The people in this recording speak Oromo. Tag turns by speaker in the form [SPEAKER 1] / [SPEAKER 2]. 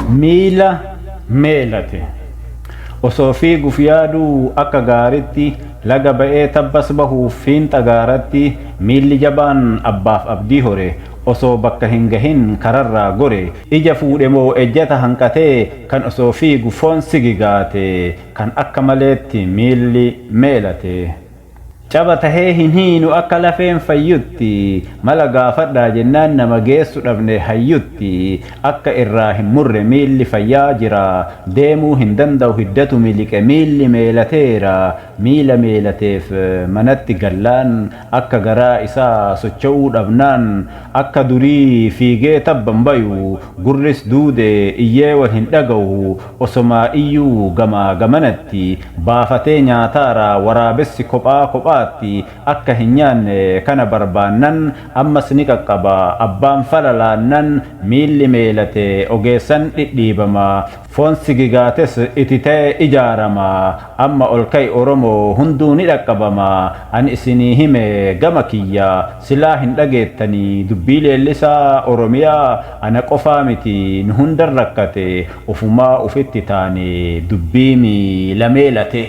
[SPEAKER 1] Miila meelate. Osoo fiiguuf yaaduu akka gaaritti laga ba'ee tabbas bahuuf fiinxa gaaratti miilli jabaan abbaaf abdii hore osoo bakka hin gahin kararraa gore ija fuudhe moo ejjata hanqatee kan osoo fiigu foon sigigaate kan akka maleetti miilli meelate. Caba tahee hin hiinu akka lafeen fayyutti mala gaafadhaa jennaan nama geessu dhabne hayyutti akka irraa hin murre miilli fayyaa jira deemuu hin danda'u hiddatu miliqe miilli meelateera miila meelateef manatti gallaan akka garaa isaa socho'uu dhabnaan akka durii fiigee tabban bayu gurris duude iyyee wal hin dhaga'u osomaa iyyuu gamaa gamanatti baafatee nyaataara waraabessi kophaa kophaatti akka hin nyaanne kana barbaannan ammas ni qaqqaba abbaan fala laannan miilli meelate ogeessan dhidhiibama foon sigigaates ititee ijaarama amma ol ka'i Oromoo hunduu ni dhaqqabama ani isinii hime gama kiyya silaa hin dhageettanii dubbii leellisaa Oromiyaa ana qofaa miti nu hundan rakkate ufumaa ufitti taane dubbii miila meelate.